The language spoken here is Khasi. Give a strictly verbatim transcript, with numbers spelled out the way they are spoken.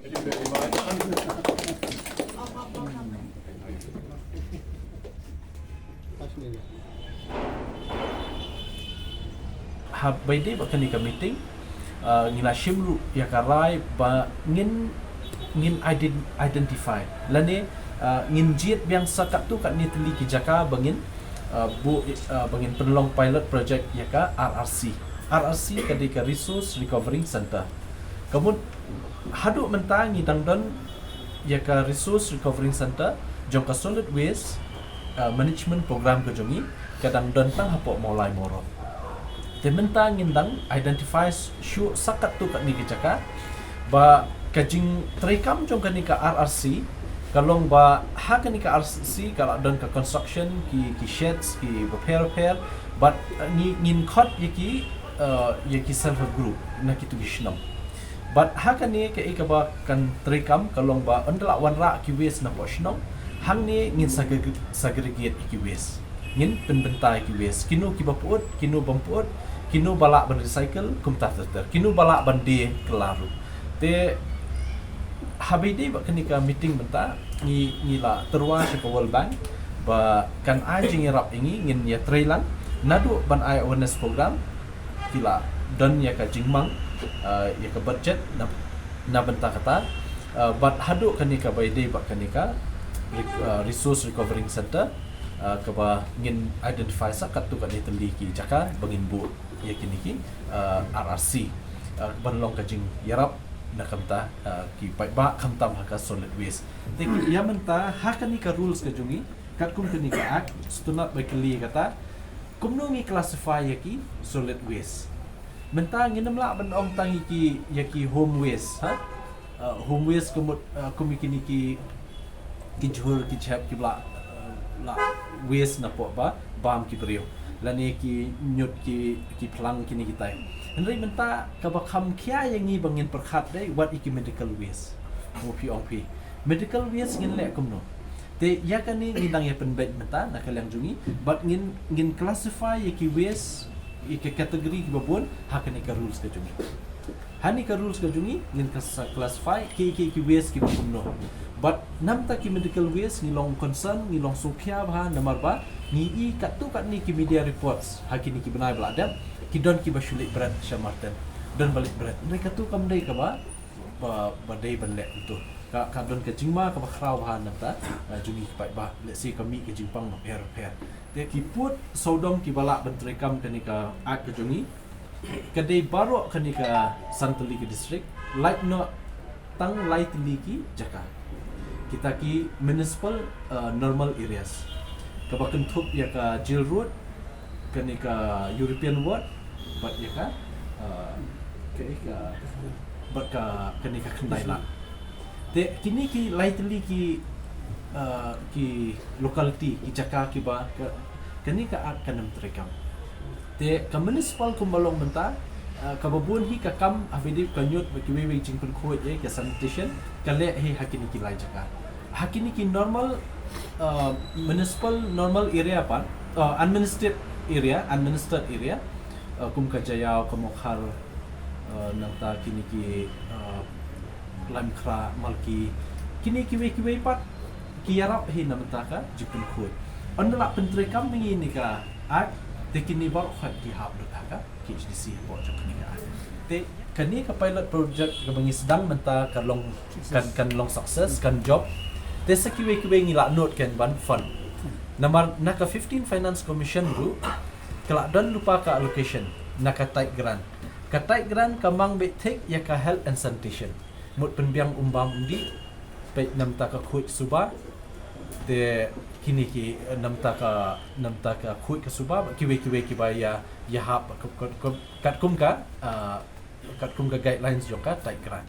Ha bai dei ba kane ka meeting, uh, ngi la shim ruh ïa ka rai ba ngin, ngin ident-, identify lane, uh, ngin jied biang sa katto katne tylli ki jaka ba ngin, uh, buh, uh, ba ngin pynlong pilot project ïa ka R R C. R R C ka dei ka Resource Recovering Center. Ka mut haduh mynta ngi dang don ïa ka Resource Recovering Center jong ka Solid Waste, uh, Management Program ka jong ngi, ka dang don tang hapoh Mawlai Mawroh. Te mynta ngin dang identify shuh sa katto katne ki jaka ba ka jingtreikam jong kane ka R R C ka long ba ha kane ka R R C ka la don ka construction, ki, ki sheds, ki bapher bapher, bad, uh, ngi, ngin khot ïa ki, uh, ïa ki self help group na kitu ki shnong. Bad ha kane kaei kaba kan treikam ka long ba ynda la wanrah ki waste napoh shnong, hangne ngin segre-, segregate ïa ki waste. Ngin pynbynta ïa ki waste. Kino kiba pyut, kino bym pyut, kino ba lah ban recycle, kumta ter ter. Kino ba lah ban die kylla ruh. Te ha bai dei ba kane ka meeting mynta, ngi, ngi la tyrwa sha ka World Bank ba kan ai jingïarap ïa ngi, ngin ïatreilang naduh ban ai awareness program, ki la don ïa ka jingmang, uh, ïa ka budget na, na bynta kata, uh, bad haduh kane ka bai dei ba kane ka re-, uh, Resource Recovering Center, uh, kaba ngin identify sa katto katne tylli ki jaka ba ngin buh ïa kine ki, uh, R R C, uh, ban long ka jingïarap na ka bynta, uh, ki paidbah khamtam ha ka solid waste. Te ïa mynta ha kane ka rules ka jong ngi, katkum kane ka act, sngewtynnat ba kylli kata, kumno ngi classify ïa ki solid waste? Mynta ngin ym lah ban ong tang ïa ki, ïa ki home waste, ha? Uh, home waste ka mut, uh, kum ïa kine ki, ki jhur, ki jhep kiba la, uh, la waste napoh ba bam ki briew, lane ki ñiut, ki, ki phlang, kine kitai. Hynrei mynta kaba kham khia ïa ngi ba ngin pyrkhat dei wat ïa ki medical waste. Mo phi ong phi, medical waste ngin leh kumno? Te ïa kane ngi dang ïa pynbeit mynta na ka liang jong ngi, bad ngin, ngin classify ïa ki waste, ïa ki category kiba bun ha kane ka rules ka jong ngi. Ha kane ka rules ka jong ngi ngin ka sa classify ki, ki, ki waste kiba kumno. Bad namar ki medical waste ngi long concern, ngi long sngewkhia bha namar ba ngi i katto katne ki media reports ha kine ki bnai ba la dep, ki don kiba shu leit bret sha Marten, don ba leit bret. Hynrei kato kam dei kaba, ba, ba dei ban leh kumto. Ka, ka don ka jingma kaba khraw bha namar, uh, jong ngi ki paidbah, lehse ka mih ka jingpang bapher bapher. Te ki pud sawdong kiba lah ban treikam kane ka act ka jong ngi, ka dei baroh kane ka san tylli ka district, lait noh tang lai tylli ki jaka. Kita ki municipal, uh, normal areas, kaba kynthup ïa ka Jail Road, kane ka European Ward, bad ïa ka, uh, ka, ka, bad ka, kane ka Khyndai Lad. Te kine ki lai tylli ki, uh, ki locality, ki jaka kiba ka, kane ka act kan ym treikam. Te ka municipal kumba long mynta, uh, kaba bun hi ka kam ha ba ïadei ka ñiut bad kiwei wei jingpynkhuid, ïa ka sanitation, ka leh hi ha kine ki lai jaka. Ha kine ki normal, uh, municipal normal area pat, uh, administered area, administered area, uh, kum ka Jaïaw, ka Mawkhar, uh, nangta kine ki, uh, Laitumkhrah, Malki, kine kiwei kiwei pat ki ïarap hi na bynta ka jingpynkhuid. Ynda la pyntreikam ïa ngi kane ka act, te kine baroh khoit ki hap lut ha ka K H D C hapoh jong kane ka act. Te kane ka pilot project kaba ngi sdang mynta ka long, kan, kan long success, kan jop. Te sa kiwei kiwei ngi la nud kan ban fund. Namar na ka fifteen Finance Commission ruh ka la don lypa ka allocation na ka tight grant. Ka tight grant ka mang beit thik ïa ka health and sanitation. Mut pynbiang um bam um dih, peit na bynta ka khuid suba. Te kine ki, eh, na bynta ka, na bynta ka khuid ka suba, kiwei kiwei kiba ïa, ïahap ka, ka, ka, katkum ka, ah, katkum ka guidelines jong ka tight grant.